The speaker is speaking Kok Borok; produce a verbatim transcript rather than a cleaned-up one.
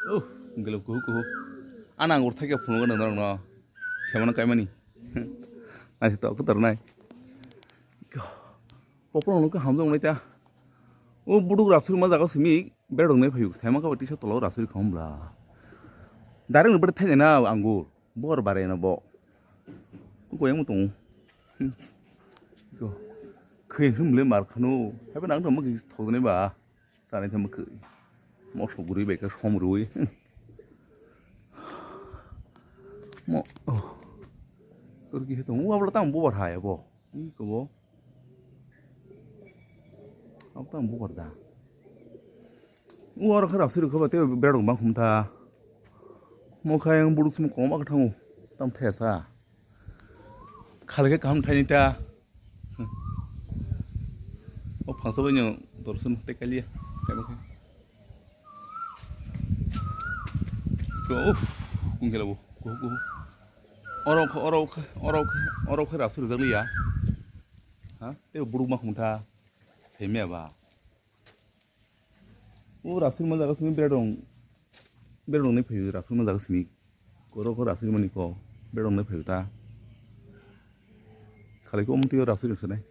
Oh, gelo kuhu kuhu. Ana angur thakya phunuk gana norok no. Semana kaimani. Nai to kutar nai. Popor no ka hamjong nai ta. O buduk rasuri ma jaga simi berok nai phayu. Sema ka bati sa tolo rasuri kham bla. Dareng no bade thai na angur. Bor bare no bo. Ko yang tong. Ko. Khei hum le mar khano. Hebe nang to ma ki thok ne ba. Sanai thangma khe mosok guri bai khe som rwi. Mo, oh. Kor kisa tong, uabla tang bubar hai abo. Ih, kobo. Abo tang bubar da. Uar khe rap siri khoba te berok bang khum ta. Mo khai ang buruk sum koma khe thango. Tam thesa. Khali khe kaham thaini ta. O phangsa bai no dorson tei kaliya. Kaibo khe. Ko, uff, kung kela bo. Ko, ko. Oro khe, oro khe, oro khe, oro khe rasu rijak liya. Ha? Tei buruk ma khum tha. Sai maya ba. O rasui ma jaga simi berong, berong ni phaio rasui ma jaga simi. Koro ko rasui mani ko berong ni phaio ta. Khali ko mutio rasui rok sanai.